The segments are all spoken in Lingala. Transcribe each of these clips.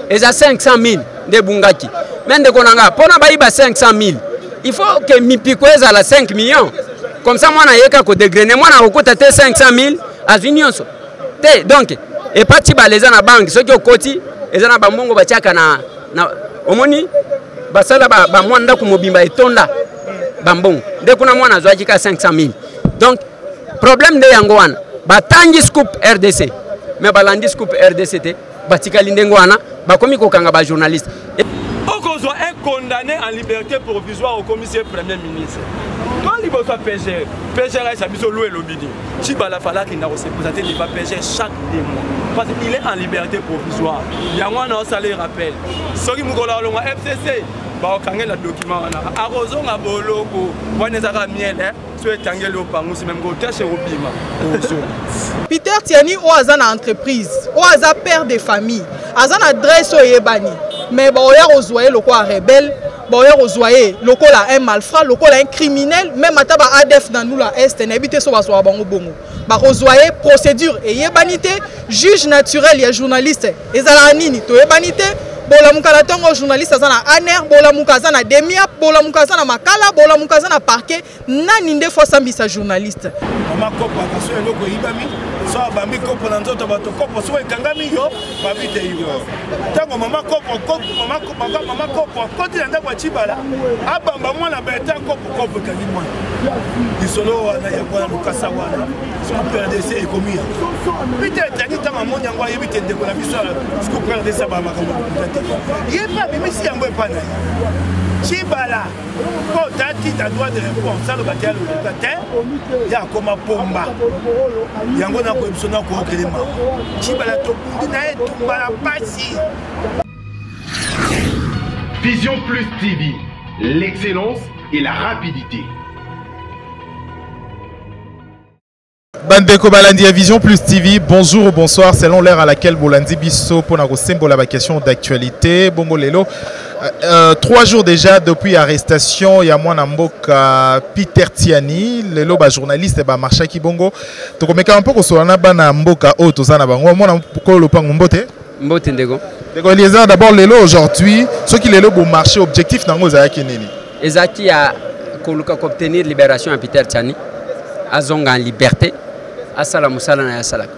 Eza 500 000 nde ebungaki. Me ndeko na nga, mpona bayiba 500 000, il faut que mipiko ezala 5 millions. Comme ça mwana ayeka kodegrene, mwana akokota te 500 000 azwi nyonso te. Donc epa Tshibala eza na banque, soki okoti eza na bambongo batiaka na omoni basala ba mwa ndako mobimba etonda bambongo nde kuna mwana azwaki ka 500 000. Donc problème nde yango wana, batangi Scoop RDC mais balandi Scoop RDC te, batikali ndenge wana, bakomi kokanga ba journaliste. Okozwa un condamné en liberté provisoire, okomisi ye premier ministre to liboso ya PGR. PGR ayesa biso lo elobi nini? Tshibala fala akenda kose présenter devant PGR chaque 2 mois parce qu'il est en liberté provisoire. Yango wana osala rappel, soki mokolo alongwa FCC, bakokangela document wana, akozonga boloko. Wana ezaka miel so etangeli opangusi meme koteshe kobima ozonga. Peter Tiani oyo aza na entreprise, oyo aza père de famille, aza na adresse oyo eyebani, mais baoya kozwa ye lokola rebelle, baoya kozwa ye lokola un malfrat, lokola un criminel. Même ata ba ADF na Ndula Est, nayebi te so bazwaka bango bongo. Bakozwa ye, procédure eyebani te. Juge naturel ya journaliste ezalaka nini, toyebani te. Bolamuka na ntongo, journaliste aza na ANR, bolamuka aza na DEMIAP, bolamuka aza na Makala, bolamuka aza na parquet. Nani nde fo asambisa journaliste? Mama kopo akaso eloko eyibami, so abambi kopo na nzoto bato, kopo soki ekangami yo babi te yo. Ntango mama kopo, mama kopo akoti na ndako ya Tshibala, abamba mwana beta kopo, kopo ekangi mwana. Lisolo wana yango wana lokasa wana Scoop RDC ekomi yango. Peter Tiani, ntango amoni yango, ayebi te ndeko na biso ya Scoop RDC abaa makambo lokuta te, ye mpe abimisi yango epa na ye Tshibala mpo tatinda droit de réponse, aloba te, alokuta te, ye akoma pomba yango. Nakoyebi biso nakookele mawa Tshibala, tobundi na ye etumba na mpasi. Vision Plus TV, l'excellence et la rapidité. Bandeko balandi ya Vision Plus TV, bonjour ou bonsoir selon l'heure à laquelle bolandi biso pona kosembola ba question d'actualité. Bongo lelo, 3 jours déjà depuis arrestation ya mwana mboka Peter Tiani, lelo ba journaliste ba marchaki. Bongo tokomeka mpo kosola na bana mboka oyo toza na bango. Mwana kolo lopango, mbote. Mbote ndeko. Ndeko Eliezer, d'abord lelo, aujourd'hui, soki lelo bo marché, objectif nango ezalaki nini? Ezalaki ya koluka koobtenir libération ya Peter Tiani, azonga en liberté, asala mosala na ye asalaka.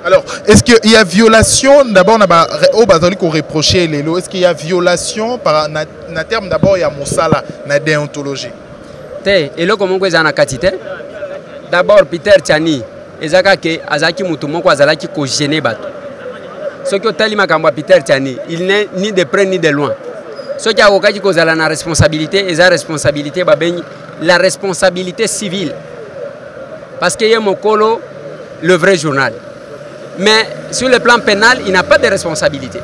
Alors, est-ce qu'il y a violation d'abord na ba oyo bazali ko reprocher lelo, est-ce qu'il y a violation par na terme d'abord ya mosala na déontologie? Te, eloko moko eza na kati te. D'abord Peter Tiani eza kaka azalaki motu moko azalaki kogêner bato. Soki otali makambo ya Peter Tiani, il n'est ni de près ni de loin. Soki akokaki kozala na responsabilité, eza responsabilité babengi la responsabilité civile, parce que ye mokolo Le Vrai Journal. Mais sur le plan pénal, il n'a pas de responsabilité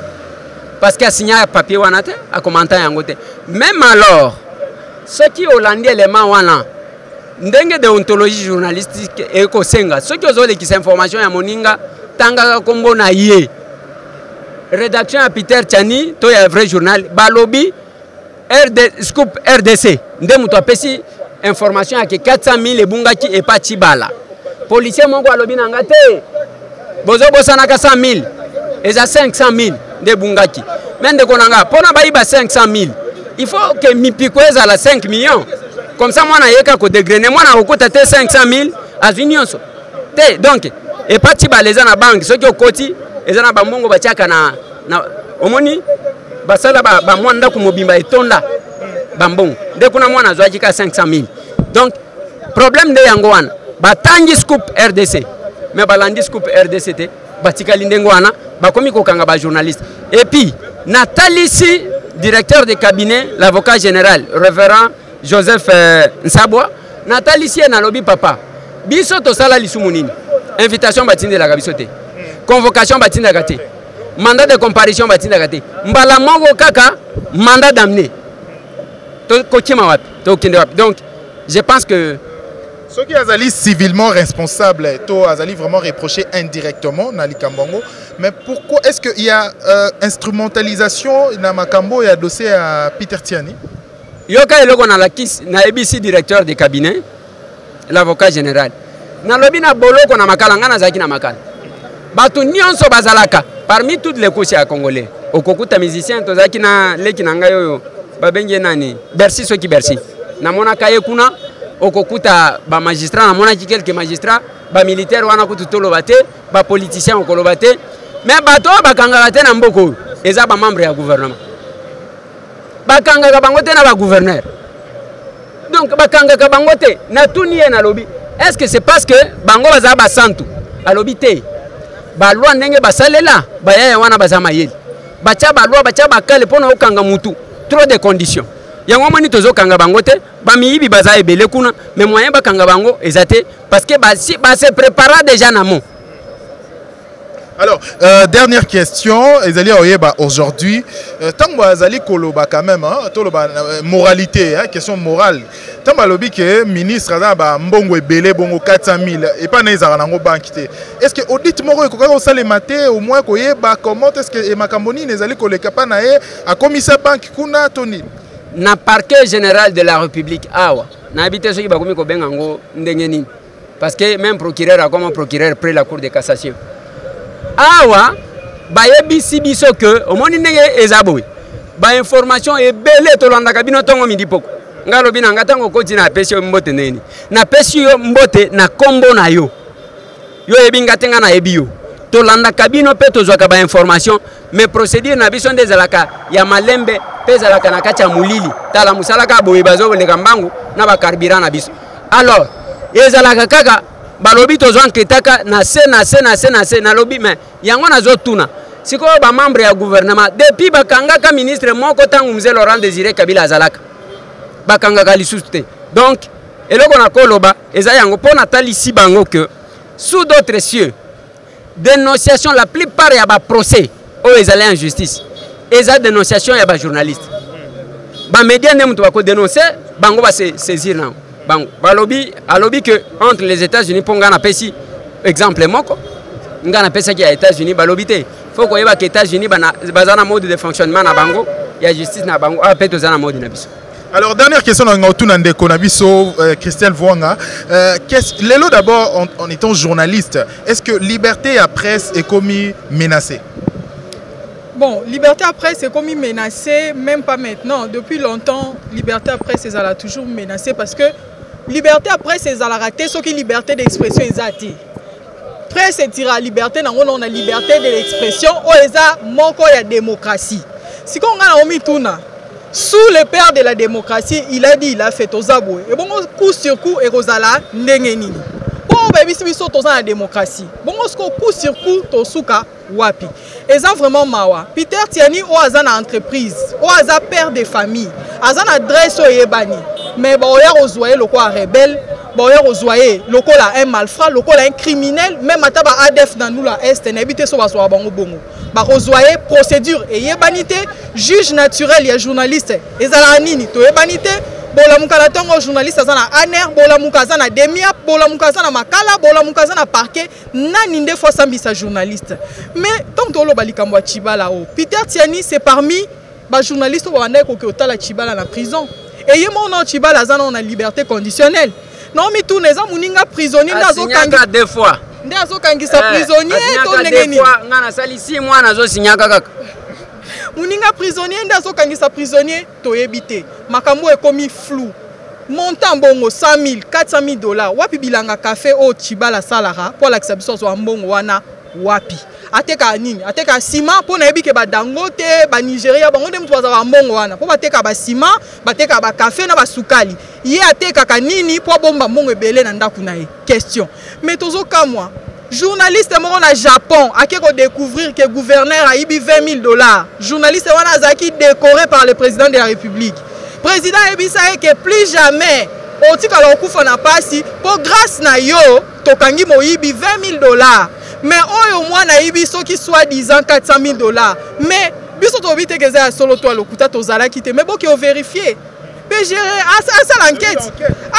parce que asinya papier wana te, akomanta yango te. Même alors, soki olandi élément wana ndenge déontologie journalistique ekosenga, soki ozolekisa information ya moninga, tangaka nkombo na ye. Rédaction ya Peter Tiani to ya Vrai Journal balobi RD, Scoop RDC nde moto apesi information yake 400 000 ebungaki epa Tshibala. Policier moko alobi na nga te, bozobosanaka 100 000, eza 500 000 nde ebungaki. Me ndeko na nga, mpona bayiba 500 000, il faut que mipiko ezala 5 millions. Comme ça mwana ayeka kodegrene, mwana akokota te 500 000 azwi nyonso te. Donc epa Tshibala eza na banque, soki okoti eza na bambongo batiaka na omoni basala ba mwa ndako mobimba etonda bambongo nde kuna mwana azwaki ka 500 000. Donc problème nde yango wana, batangi Scoop RDC mais balandi Scoop RDC te, batikali ndenge wana, bakomi kokanga ba journaliste. Et puis natalisi directeur de cabinet, l'avocat général révérend Joseph Nsabwa, natalisi ye, nalobi: "Papa, biso tosala lisumu nini? Invitation batindelaka biso te, convocation batindaka te, mandat de comparution batindaka te, mbala moko kaka mandat d'amener. Tokokima wapi? Tokende wapi?" Donc je pense que Soki azali civilement responsable to azali vraiment reproché indirectement na likambo yango, mais pourquoi est-ce que il y a instrumentalisation na makambo ya dossier ya Peter Tiani? Yoka eloko nalakisi, nayebisi directeur de cabinet, l'avocat général, nalobi na boloko na Makala, ngai nazalaki na Makala, bato nyonso bazalaka. Parmi toutes les couches ya congolais, okokuta musicien, tozalaki na leki na ngai oyo babengi ye nani, Bercy, soki Bercy, namonaka ye kuna. Okokuta bamagistrat, namonaki quelques magistrats, bamilitaire wana kutu toloba te, bapoliticien okoloba te. Mais bato oyo bakangaka te na mboka oyo eza bamembre ya gouvernement. Bakangaka bango te na bagouverneur, donc bakangaka bango te. Natuni ye, nalobi: est ce que c'est parce que bango bazala basantu? Alobi te, baloi ndenge basalela bayaya wana baza mayele, batya baloi, batya bakale mpo na okanga mutu, trop de conditions. Yango omoni tozokanga bango te. Bamiyibi baza ebele kuna, mais moyen bakanga bango eza te, parce que basi base prépara déjà na mo. Alors, dernière question, ezali oyeba aujourd'hui, tango azali koloba quand même, hein, toloba moralité, hein, question morale. Tango alobi que ministre aza ba mbongo ebele bongo 400 000 et pas na ezaka nango banque te. Est-ce que audit moko ekoka kosalema te, au moins koyeba comment est-ce que makambo nini ezali koleka pa na ye, akomisa banque kuna to nini? Na parquet général de la République awa, nayebi te soki bakomi kobenga yango ndenge nini, parce que même procureur akoma procureur près la Cour de cassation. Awa bayebisi biso ke omoni ndenge eza boye, bainformation ebele tolandaka bino ntongo, midi, poko. Ngai alobi na ngai, ntango okoti, napesi yo mbote ndenge nini? Napesi yo mbote na nkombo na yo. Yo oyebi nga te, ngai nayebi yo. Tolandaka bino mpe tozwaka bainformation, mais procédure na biso nde ezalaka ya malembe mpe ezalaka na kati ya molili. Tala mosala kaka boye, bazoleka mbangu na bacarburant na biso. Alors ezalaka kaka balobi tozwa nketaka na se na se na se na se. Nalobi, mais yango nazotuna sikoyo, bamembre ya gouvernement, depuis bakangaka ministre moko ntango mzee Laurent Désiré Kabila azalaka, bakangaka lisusu te. Donc eloko nakoloba eza yango mpo natalisi bango que sous d'autres cieux, dénonciation, la plupart ya baprocès oyo ezali en justice eza dénonciation ya bajournaliste, bamédia nde moto bakodénonce bango, basaisir nango bango. Balobi, alobi que entre les États-Unis, mpo ngai napesi exemple moko, ngai napesaki ya États-Unis, balobi te, faut koyeba ke États-Unis baza na mode de fonctionnement na bango ya justice na bango, awa mpe toza na mode na biso. Alors, dernière question dans tout ndeko na biso Christelle Voanga. Lelo d'abord, en étant journaliste, est-ce que liberté ya presse ekomi menacée? Bon, liberté ya presse ekomi menacée, même pas maintenant. Depuis longtemps, liberté ya presse ezala toujours menacée, parce que liberté ya presse ezalaka te soki liberté d'expression eza te. Presse etira liberté nango na liberté de l'expression oyo eza moko ya démocratie. Sikoyo ngai na omituna, sous le père de la démocratie, il a dit, il a fait, toza boye, ebongo coup sur coup ekozala ndenge nini? Mpo bayebisi biso toza na démocratie, bongo sikoyo coup sur coup tosuka wapi? Eza vraiment mawa. Peter Tiani oyo aza na entreprise, oyo aza père de famille, aza na adresse oyo eyebani, mais baoya kozwa ye lokola rebelle, baoya kozwa ye lokola un malfrat, lokola un criminel. Même ata ba ADF na ndula est, nayebi te so bazwaka bango bongo. Bakozwa ye, procédure eyebani te. Juge naturel ya journaliste ezalaka nini, toyebani te. Bolamuka na ntongo, journaliste aza na ANR, bolamuka aza na DEMIAP, bolamuka aza na Makala, bolamuka aza na parquet. Nani nde faut asambisa journaliste? Mais ntango toloba likambo ya Tshibala oyo, Peter Tiani, c'est parmi bajournaliste oyo babandaki koke otala Tshibala na prison. Eye moko nao Tshibala aza nao na liberté conditionnelle. Nao mituna, eza moninga prisonnier nde azokanga deux fois? Nde azokangisa prisonnier to ndenge nini? Nga nasali 6 mois, nazosinyaka kaka. Moninga prisonnier nde azokangisa prisonnier? Toyebi te, makambo ekomi flou. Montant mbongo 100 000, 400 000 dollars, wapi bilanga kafe oyo Tshibala asalaka mpo alakisa biso azwa mbongo wana wapi? Atekaka nini? Atekaka nsima? Mpo nayebi ke baDangote, Banigeria, bango nde moto bazalaka mbongo wana mpo batekaka basima, batekaka bakafe na basukali. Ye atekaka nini mpo abomba mbongo ebele na ndako na ye? Question. Mais tozokamwa, journaliste moko na Japon ake kodécouvrir ke gouverneur ayibi 20 000 dollars. Journaliste wana azalaki décoré par le président de la République. Président ayebisa ye ke plus jamais otikala kokufa na pasi, mpo grâce na yo tokangi moyibi 20 000 dollars. Mais oyo mwana ayibi soki soi-disant 400 000 dollars, mais biso tolobi te ke eza ya solo to ya lokuta, tozalaki te. Mais boke ovérifie, PGR asala enquête,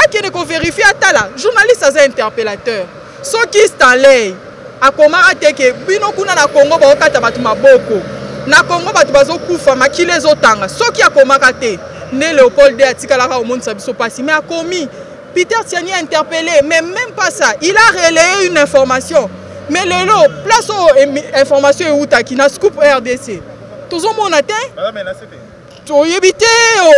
akende kovérifie, atala. Journaliste aza interpellateur. Soki Stanley akomaka te ke bino kuna na Congo baokata bato maboko, na Congo bato bazokufa, makili ezotanga, soki akomaka te nde Léopold de atikalaka komonisa biso mpasi. Mais akomi, Peter Tiani a interpellé, mais même pas ça, il a relayé une information. Mais lelo place oyo information eutaki na Scoop RDC tozomona te, toyebi te.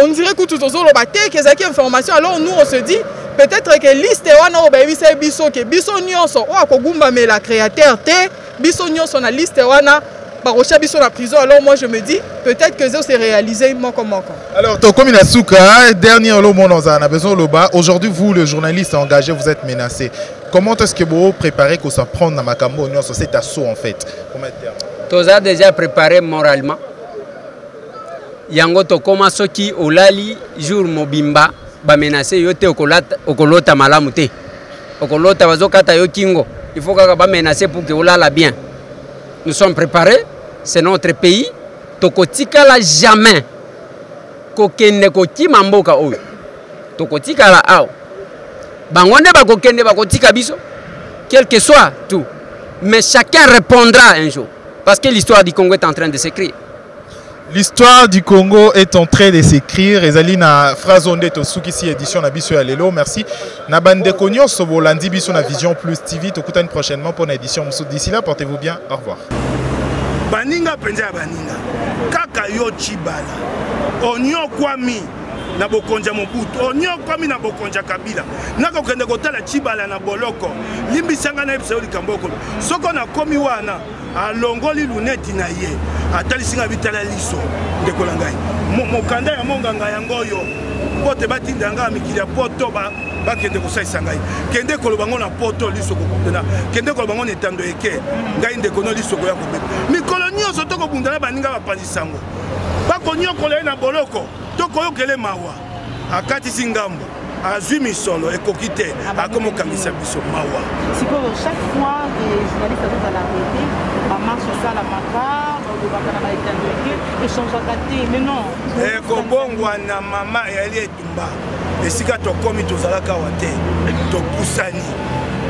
On dirait kutu tozoloba te ke ezalaki information. Alors nous, on se dit peut-être que liste wana oyo bayebisa biso ke biso nyonso oyo akogumbamela créateur te, biso nyonso na liste wana, bakotia biso na prison. Alors moi, je me dis peut-être que ça se réaliser moko moko. Alors tokomi na suka. Dernier olo mona ozala na besoin oloba. Aujourd'hui, vous, le journaliste engagé, vous êtes menacé. Comment est-ce que vous préparez qu'on s'en prendre na makambo nyonso, cet assaut en fait, pour mettre terme? Toza déjà préparé moralement. Yango tokóma, soki olali jour mobimba bamenace yo te, okolota malamu te, okolota bazokata yo kingo. Il faut kaka bamenace pour que olala bien. Nous sommes préparés, c'est notre pays. Tokotikala jamais kokende kokima mboka oyo. Tokotikala awa, bango nde bakokende, bakotika biso, quel que soit tout. Mais chacun répondra un jour, parce que l'histoire du Congo est en train de s'écrire. L'histoire du Congo est en train de s'écrire. Ezali na phrase onde tosukisi édition na biso ya lelo. Merci. Na bandeko nyonso bolandi biso na Vision Plus TV. Tokutani prochainement pour une édition mosusu. D'ici là, portez-vous bien. Au revoir. Baninga mpenza ya baninga, kaka yo Tshibala onyokwami na bokonzi ya Mobutu, onyokwami na bokonzi ya Kabila. Nakokende kotala Tshibala na boloko. Limbisanga, nayebisa yo likambo okolo. Soko nakomi wana, alongoli luneti na ye, atalisi ngai bitala liso. Ndeko na ngai, mokanda ya monganga yango oyo, mpo te batinda ngai ya mikili ya poto, bakende kosalisa ngai. Kende koloba ngo na poto, liso kokundana. Kende koloba ngo na etando eke ngai, ndeko no, liso koya kobeta. Mikolo nyonso tokobunda na baninga, bapanzisa yango, bakonyokola ye na boloko, tokoyokele mawa. Akatisi ngambo, azwi misolo ekoki te, akomokangisa biso. Mawa. Sikoyo, chaque fois des journalistes azozala arrêté, bamarche esalamaka, balobaka na baetando eke, echangeaka te. Mais non. Ekobongwana, mama. Eyali etumba. Esika tokomi, tozalaka awa te, topusani.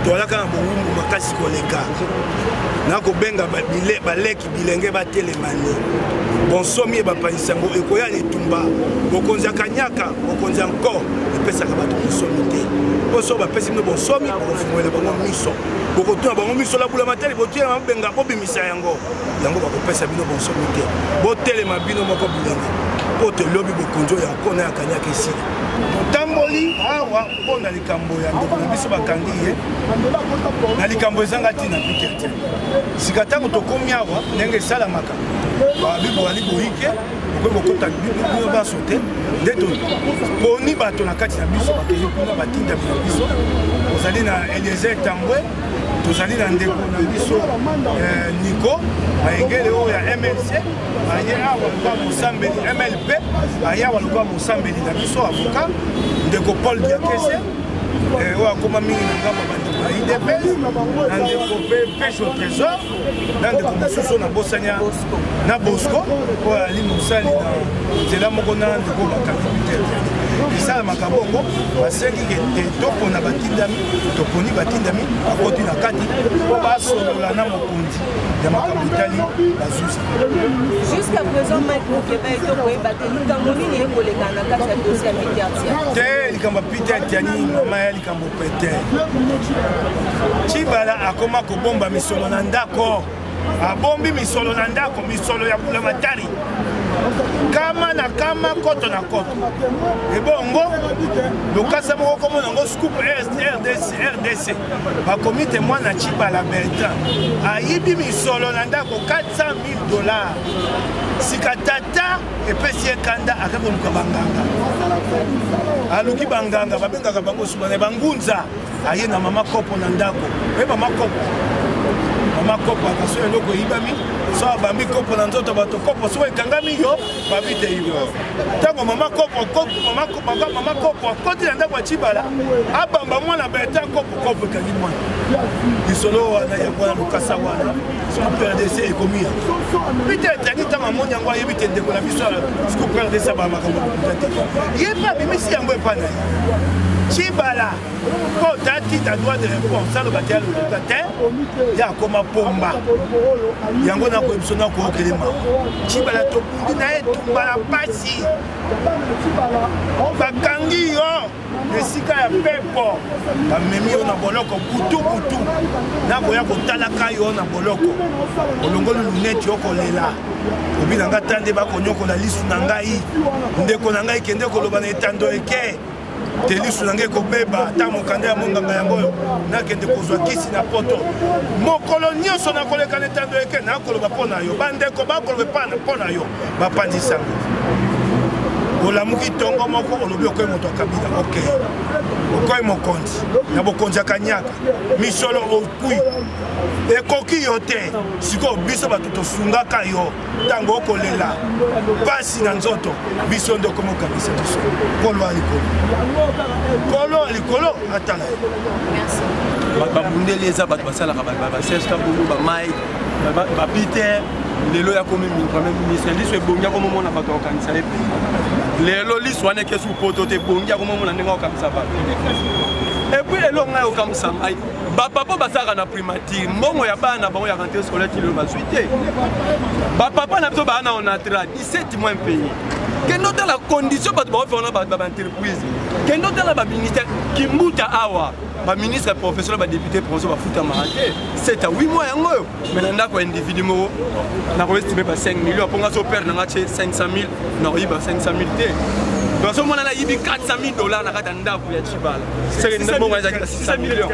Tozalaka na bowumbu makasi koleka. Nakobenga baleki bilenge batelemani. Bonsomi e bapanzisa yango ekoya na etumba. Bokonzi ya kanyaka, bokonzi ya nko epesaka bato bonsomi te. Mpo so bapesi bino bonsomi, bokofungolela bango miso, bokotuna bango miso, labula matali, botia mabenga, bobimisa yango, yango bakopesa bino bonsomi te. Botelema bino moko bilenge, mpo telobi bokonzi oyo ya nkona ya kanyaka esila. Totamboli awa mpo na likambo ya ndeko na biso bakangi ye na likambo ezanga ntina, Peter te. Sika ntango tokomi awa, ndenge esalamaka, babi bozali boyike, okoki kokota bino baso te. Nde toponi bato na kati na biso, bakei kuna, batindami na biso. Tozali na Eliezer Tambwe, tozali na ndeko na biso Nico Mayengele oyo ya MLC, aye awa lokola mosambeli, MLP, aye awa lokola mosambeli na biso, avocat ndeko Paul Diakese oyo akóma mingi na ngambo ya bandeko ya UDPS, na ndeko mpe Pesho Trésor, na ndeko mosusu oyo nabosani, na Bosco oyo ali mosali na nzela moko na ndeko bakangi Peter. Esalamaka bongo, basengi ke topona batindami. Toponi batindami, bakoti na kati mpo basolola na mokonzi ya makambo etali bazuzi. Jusqu'à présent, Mike Mukeba, tokoyeba te likambo nini ekoleka na kati ya dossier ya Peter Tiani. Te, likambo ya Peter Tiani, mama, ya likambo pete. Tshibala akoma kobomba misolo na ndako. Abombi misolo na ndako, misolo ya bulamatari, kama na kama, koto na koto. Ebongo lokasa moko komona yango Scoop RDC, RDC bakomi te mwana Tshibala Bertrand ayibi misolo na ndako, 400 000 dollars. Sika tata epesi ye kanda, ake koluka banganga. Aluki banganga, babengaka bango suma na bangunza. Aye na mama kopo na ndako. Oye mama kopo, mama kopo akaso eloko eyibami, so abambi kopo na nzoto bato, kopo so ekangami yo, babi te yo. Ntango mama kopo, mama kopo akoti na ndako ya Tshibala, abamba mwana Bertin kopo, kopo ekangi mwana. Lisolo wana, yango wana lokasa wana Scoop RDC ekomi yango. Peter Tiani, ntango amoni yango, ayebi te ndeko na biso Scoop RDC abaa makambo ya lokuta te. Ye mpe abimisi yango epai na ye. Tshibala mpo tatita droit de réponse aloba te, aloluka te, ye akoma pomba yango. Nakoyebi biso, nakoyokele mawa. Tshibala, tobundi na ye etumba na pasi, bakangi yo esika ya pepo, bamemi yo na boloko butu butu. Nakoya kotalaka yo na boloko, olongoli lunette, yo kolela, obi na nga ta nde bakonyokola lisu na ngai. Ndeko na ngai, kende koloba na etando eke te, lisu na ngai ekobeba. Ata mokanda ya monganga yango oyo, nakende kozwa kisi na poto. Mokolo nyonso nakoleka na etando eke, nakoloba mpo na yo, bandeko bakoloba mpo na yo. Bapanzisango, olamuki ntongo moko, olobi okoyi moto ya Kabila, ok, okoyi mokonzi na bokonzi ya kanyaka misolo, okui ekoki yo te. Sikoyo biso bato tosungaka yo ntango okolela mpasi na nzoto, biso nde okomokangisa biso. Nkolo ya likolo, Nkolo ya likolo atala ye. Babundeli eza bato basalaka baserge Kabongo, bamike, bapeter. Lelo ya komi premier ministre, liso ebongi, akomomona bato akokanisa ye mpenza. Lelo liso wana ekesi poto te, ebongi, akomomona ndenge akokanisa bato. Et puis lelo ngai okamwisa ngai, bapapa basalaka na primature, mbongo ya bana na bango ya rentrée scolaire ti lelo bazwi te. Bapapa na biso baa na Onatra, 17 mois impayé. Kende otala condition bato baofana baentreprise, kende otala baministère kimbuta awa, baministre professionnel, badéputé professionnel bafutamaka te 7 à 8 mois yango oyo. Mais na ndako ya individu moko, nakoestime ba 5 millions mpo nga so père na nga tie 500 000, nakoyiba 500 000 te. Donc azomona nayibi 400 000 $ na kati ya ndako ya Tshibala, seke mbongo ezalaki ba 600 millions,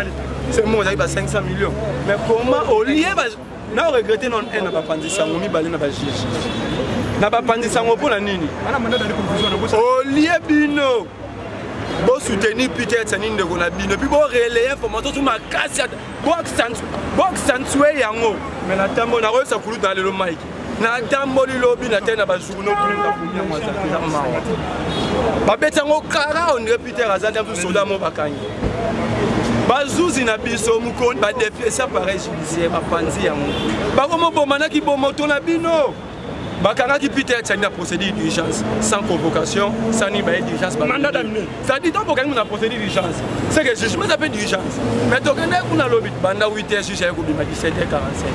seke mbongo ezalaki ba 500 millions. Mais comment olie na regrete non na bapanzi sango mibale na bajuge na bapanzi sango? Mpo na nini olie bino bosoutenir Peter Tiani, ndeko na bino, et puis borelayer information so makasi, boaccentue yango? Mais na ntambo nakoyebisa kulutu na lelo Mike, natamboli lobi na te na bajournaux, kuna yango eza mawa, babeti yango kara, on dirait Peter aza te soda mo bakangi. Bazuzi na biso mokoni badefie appareil judiciaire, bapanzi yango, bakomobomanaki bomoto na bino. Bakangaki Peter Tiani na procédure d'urgence, sans convocation, sans nini, baye d'urgence. Mandat d'amener. C'est-à-dire ntango bokangi na procédure d'urgence, c'est que jugement eza mpe d'urgence. Mais tokende kuna lobi, banda 8 heures, juge aye kobima 17 heures 45.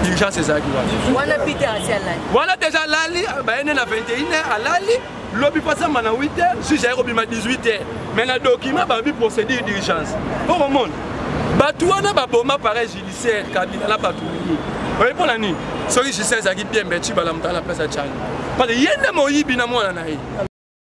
D'urgence ezalaki wana? Wana Peter asi alali. Wana déjà alali, baye nde na 21 heures, alali. Lobi pasamba na 8 heures, juge aye kobima 18 heures. Mais na document babi procédure d'urgence. Mpo komona bato wana baboma appareil judiciaire, Kabila na bato mingi oye. Mpo na nini? Soki justice ezalaki bien, mbe Tshibala moto ala na place ya Tiani, parce que ye nde moyibi na mwana na ye.